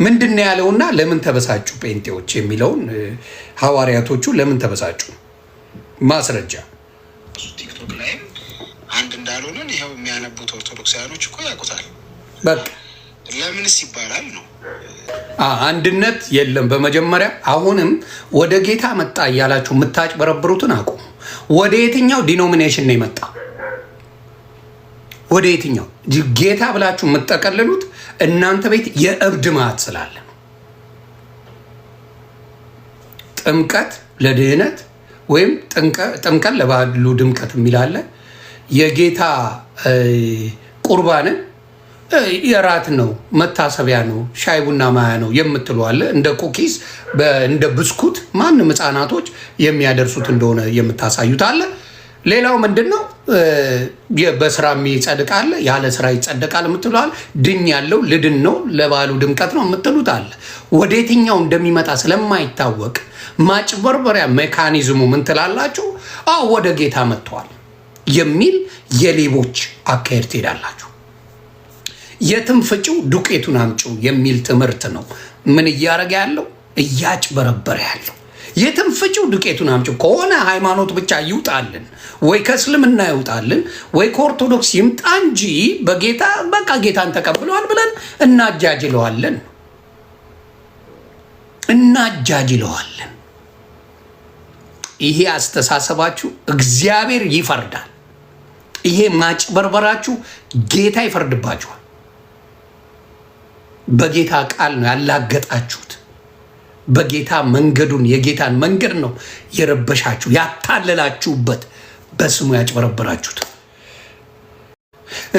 ምንድን ነው ያለውና ለምን ተበሳጩ ጴንጤዎች የሚለውን ሐዋርያቶቹ ለምን ተበሳጩ? ማስረጃ ቲክቶክ ላይም አንድ እንዳልሆንን ይኸው የሚያነቡት ኦርቶዶክሳውያኖች እኮ ያውቁታል። በቃ ለምንስ ይባላል ነው። አንድነት የለም። በመጀመሪያ አሁንም ወደ ጌታ መጣ እያላችሁ የምታጭበረብሩትን አቁሙ። ወደ የትኛው denomination ነው የመጣ? ወደ የትኛው ጌታ ብላችሁ የምትጠቀልሉት እናንተ ቤት የእብድ ማት ስላለ ነው። ጥምቀት ለድህነት ወይም ጥምቀት ለባሉ ድምቀት የሚል አለ። የጌታ ቁርባንን የራት ነው፣ መታሰቢያ ነው፣ ሻይ ቡና ማያ ነው የምትሉ አለ። እንደ cookies እንደ ብስኩት ማንም ህፃናቶች የሚያደርሱት እንደሆነ የምታሳዩት አለ። ሌላው ምንድን ነው? በስራ የሚጸድቅ አለ፣ ያለ ስራ ይጸደቃል የምትሉ አለ። ድኝ ያለው ልድን ነው ለባሉ ድምቀት ነው የምትሉት አለ። ወደ የትኛው እንደሚመጣ ስለማይታወቅ ማጭበርበሪያ mechanism ኡ ምን ትላላችሁ? አዎ ወደ ጌታ መጥተዋል የሚል የሌቦች አካሄድ ትሄዳላችሁ። የትም ፍጪው ዱቄቱን አምጪው የሚል ትምህርት ነው። ምን እያደረገ ያለው? እያጭበረበረ ያለው። የትም ፍጪው ዱቄቱን አምጪው ከሆነ ሃይማኖት ብቻ ይውጣልን ወይ ከእስልምና ይውጣልን ወይ ከኦርቶዶክስ ይምጣ እንጂ በጌታ በቃ ጌታን ተቀብለዋል ብለን እናጃጅለዋለን እናጃጅለዋለን። ይሄ አስተሳሰባችሁ እግዚአብሔር ይፈርዳል። ይሄ ማጭበርበራችሁ ጌታ ይፈርድባችኋል። በጌታ ቃል ነው ያላገጣችሁት። በጌታ መንገዱን የጌታን መንገድ ነው የረበሻችሁ፣ ያታለላችሁበት፣ በስሙ ያጭበረበራችሁት።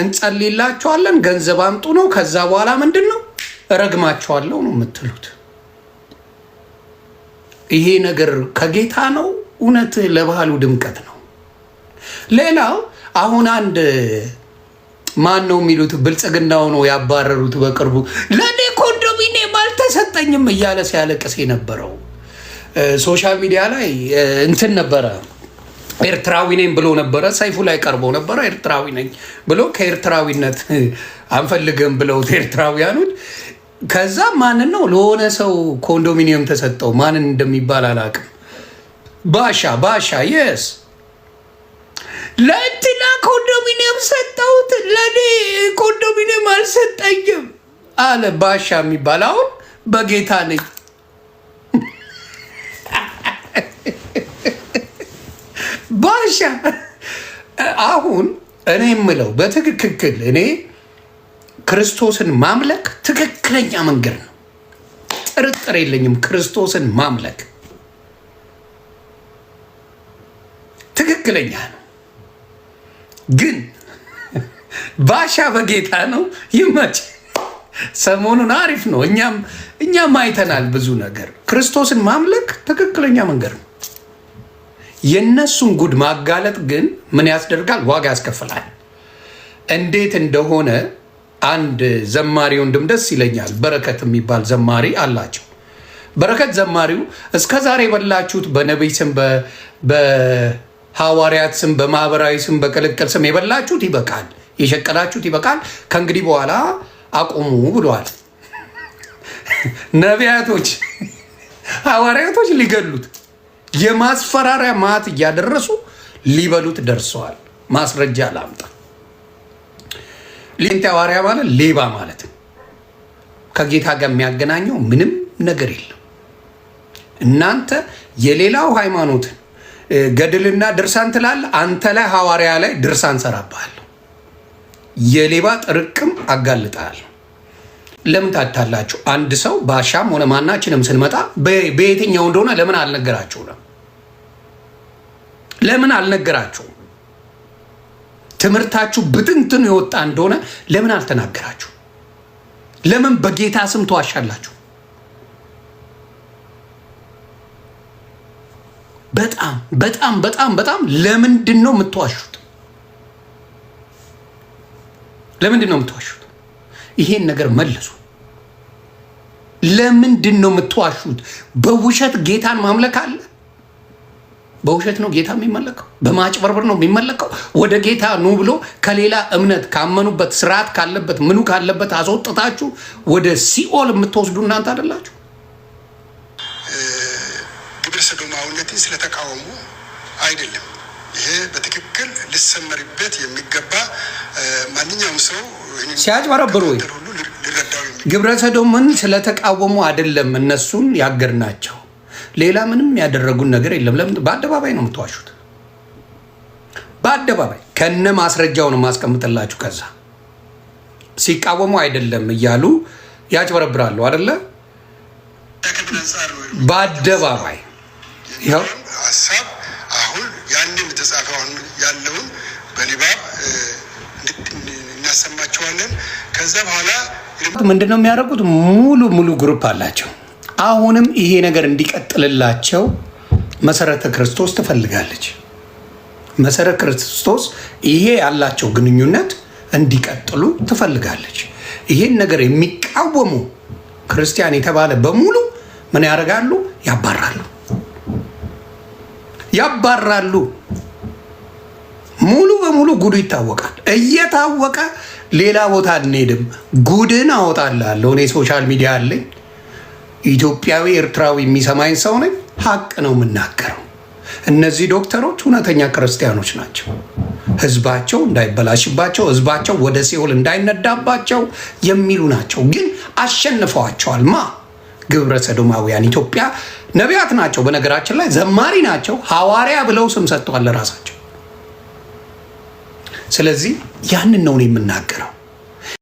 እንጸልይላችኋለን፣ ገንዘብ አምጡ ነው። ከዛ በኋላ ምንድን ነው እረግማችኋለሁ ነው የምትሉት። ይሄ ነገር ከጌታ ነው? እውነት ለባህሉ ድምቀት ነው። ሌላው አሁን አንድ ማን ነው የሚሉት ብልጽግናው ነው ያባረሩት በቅርቡ ለእኔ ኮንዶሚኒየም አልተሰጠኝም እያለ ሲያለቅስ የነበረው social media ላይ እንትን ነበረ። ኤርትራዊ ነኝ ብሎ ነበረ። ሰይፉ ላይ ቀርቦ ነበረ። ኤርትራዊ ነኝ ብሎ ከኤርትራዊነት አንፈልግም ብለውት ኤርትራውያኖች። ከዛ ማንን ነው ለሆነ ሰው ኮንዶሚኒየም ተሰጠው። ማንን እንደሚባል አላውቅም። ባሻ ባሻ yes ለእንትና ኮንዶሚኒየም ሰጠሁት፣ ለእኔ ኮንዶሚኒየም አልሰጠኝም አለ ባሻ የሚባል። አሁን በጌታ ነኝ ባሻ። አሁን እኔ የምለው በትክክል እኔ ክርስቶስን ማምለክ ትክክለኛ መንገድ ነው፣ ጥርጥር የለኝም። ክርስቶስን ማምለክ ትክክለኛ ነው። ግን ባሻ በጌታ ነው። ይመች። ሰሞኑን አሪፍ ነው። እኛም አይተናል ብዙ ነገር። ክርስቶስን ማምለክ ትክክለኛ መንገድ ነው። የእነሱን ጉድ ማጋለጥ ግን ምን ያስደርጋል? ዋጋ ያስከፍላል። እንዴት እንደሆነ አንድ ዘማሪ ወንድም ደስ ይለኛል፣ በረከት የሚባል ዘማሪ አላቸው። በረከት ዘማሪው እስከ ዛሬ የበላችሁት በነቢይ ስም፣ በሐዋርያት ስም፣ በማህበራዊ ስም፣ በቅልቅል ስም የበላችሁት ይበቃል፣ የሸቀላችሁት ይበቃል፣ ከእንግዲህ በኋላ አቁሙ ብለዋል። ነቢያቶች ሐዋርያቶች ሊገሉት የማስፈራሪያ ማት እያደረሱ ሊበሉት ደርሰዋል። ማስረጃ ላምጣ። ሌንቴ ሐዋርያ ማለት ሌባ ማለት ነው። ከጌታ ጋር የሚያገናኘው ምንም ነገር የለም። እናንተ የሌላው ሃይማኖትን ገድልና ድርሳን ትላለህ። አንተ ላይ ሐዋርያ ላይ ድርሳን ሰራብሃለሁ። የሌባ ጥርቅም አጋልጠሃለሁ። ለምን ታታላችሁ? አንድ ሰው ባሻም ሆነ ማናችንም ስንመጣ በየትኛው እንደሆነ ለምን አልነገራችሁም? ለምን አልነገራችሁም? ትምህርታችሁ ብትንትኑ የወጣ እንደሆነ ለምን አልተናገራችሁ? ለምን በጌታ ስም ተዋሻላችሁ? በጣም በጣም በጣም በጣም ለምንድን ነው የምትዋሹት? ለምንድን ነው የምትዋሹት? ይሄን ነገር መልሱ። ለምንድን ነው የምትዋሹት? በውሸት ጌታን ማምለክ አለ? በውሸት ነው ጌታ የሚመለከው? በማጭበርበር ነው የሚመለከው? ወደ ጌታ ኑ ብሎ ከሌላ እምነት ካመኑበት፣ ስርዓት ካለበት፣ ምኑ ካለበት አስወጥታችሁ ወደ ሲኦል የምትወስዱ እናንተ አይደላችሁ? ግብረ ሰዶማዊነትን ስለተቃወሙ አይደለም። ይሄ በትክክል ሊሰመርበት የሚገባ፣ ማንኛውም ሰው ሲያጭበረብሩ ወይ ሁሉ ሊረዳው ግብረ ሰዶምን ስለተቃወሙ አይደለም እነሱን ያገድናቸው። ሌላ ምንም ያደረጉን ነገር የለም። ለምን በአደባባይ ነው የምትዋሹት? በአደባባይ ከነ ማስረጃው ነው የማስቀምጥላችሁ። ከዛ ሲቃወሙ አይደለም እያሉ ያጭበረብራሉ አይደለ? በአደባባይ ይኸው። ሀሳብ አሁን ያንን የተጻፈ አሁን ያለውን በንባብ እናሰማቸዋለን። ከዛ በኋላ ምንድን ነው የሚያደርጉት? ሙሉ ሙሉ group አላቸው። አሁንም ይሄ ነገር እንዲቀጥልላቸው መሰረተ ክርስቶስ ትፈልጋለች። መሰረተ ክርስቶስ ይሄ ያላቸው ግንኙነት እንዲቀጥሉ ትፈልጋለች። ይሄን ነገር የሚቃወሙ ክርስቲያን የተባለ በሙሉ ምን ያደርጋሉ? ያባራሉ፣ ያባራሉ። ሙሉ በሙሉ ጉዱ ይታወቃል። እየታወቀ ሌላ ቦታ አንሄድም። ጉድን አወጣልሃለሁ። እኔ social media አለኝ። ኢትዮጵያዊ ኤርትራዊ የሚሰማኝ ሰው ነኝ። ሀቅ ነው የምናገረው። እነዚህ ዶክተሮች እውነተኛ ክርስቲያኖች ናቸው። ህዝባቸው እንዳይበላሽባቸው፣ ህዝባቸው ወደ ሲኦል እንዳይነዳባቸው የሚሉ ናቸው። ግን አሸንፈዋቸዋል። ግብረ ሰዶማውያን ኢትዮጵያ ነቢያት ናቸው። በነገራችን ላይ ዘማሪ ናቸው። ሐዋርያ ብለው ስም ሰጥተዋል ለራሳቸው። ስለዚህ ያንን ነው እኔ የምናገረው።